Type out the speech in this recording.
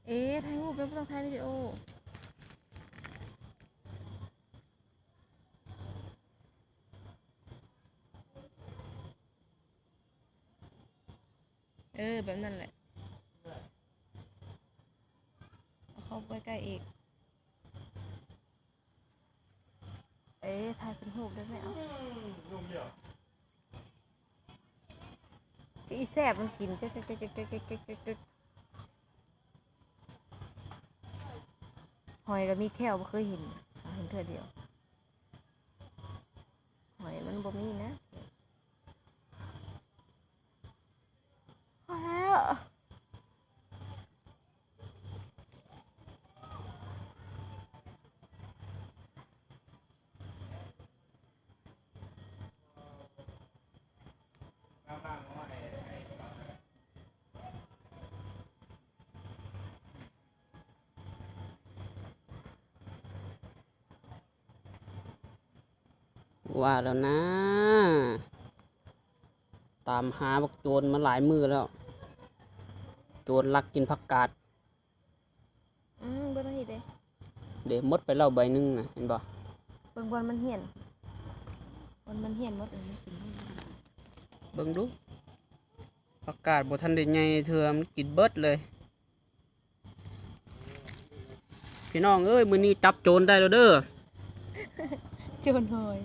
ເອ ຖ່າຍຮູບແລ້ວບໍ່ຕ້ອງຖ່າຍວິດີໂອ. ເອີ ແບບນັ້ນແຫຼະ ເອົາເຂົ້າໄປໃກ້ອີກ. ເອີ ຖ່າຍເປັນຮູບໄດ້ແລ້ວ. ອີແຊບມັນກິນ ຫອຍກໍມີແຂ້ວ ບໍ່ເຄີຍເຫັນ ເຫັນເທື່ອດຽວ. ຫອຍມັນບໍ່ມີນະ. ພໍແລ້ວ. ວ່າແລ້ວນາ ຕາມຫາບັກໂຈນມາຫຼາຍມື້ແລ້ວ ໂຈນລັກກິນຜັກກາດ. ອືມ ເບິ່ງອັນນີ້ເດ້ ເດ້ ໝົດໄປແລ້ວໃບໜຶ່ງນະ ເຫັນບໍ່? ເບິ່ງບ່ອນມັນຫ້ຽນ ບ່ອນມັນຫ້ຽນໝົດ ເອີ ມັນກິນ. ເບິ່ງດູ ຜັກກາດບໍ່ທັນໄດ້ໃຫຍ່ເທື່ອ ມັນກິນເບິດເລີຍ. ພີ່ນ້ອງເອີຍ ມື້ນີ້ຈັບໂຈນໄດ້ແລ້ວເດີ ໂຈນຫອຍ.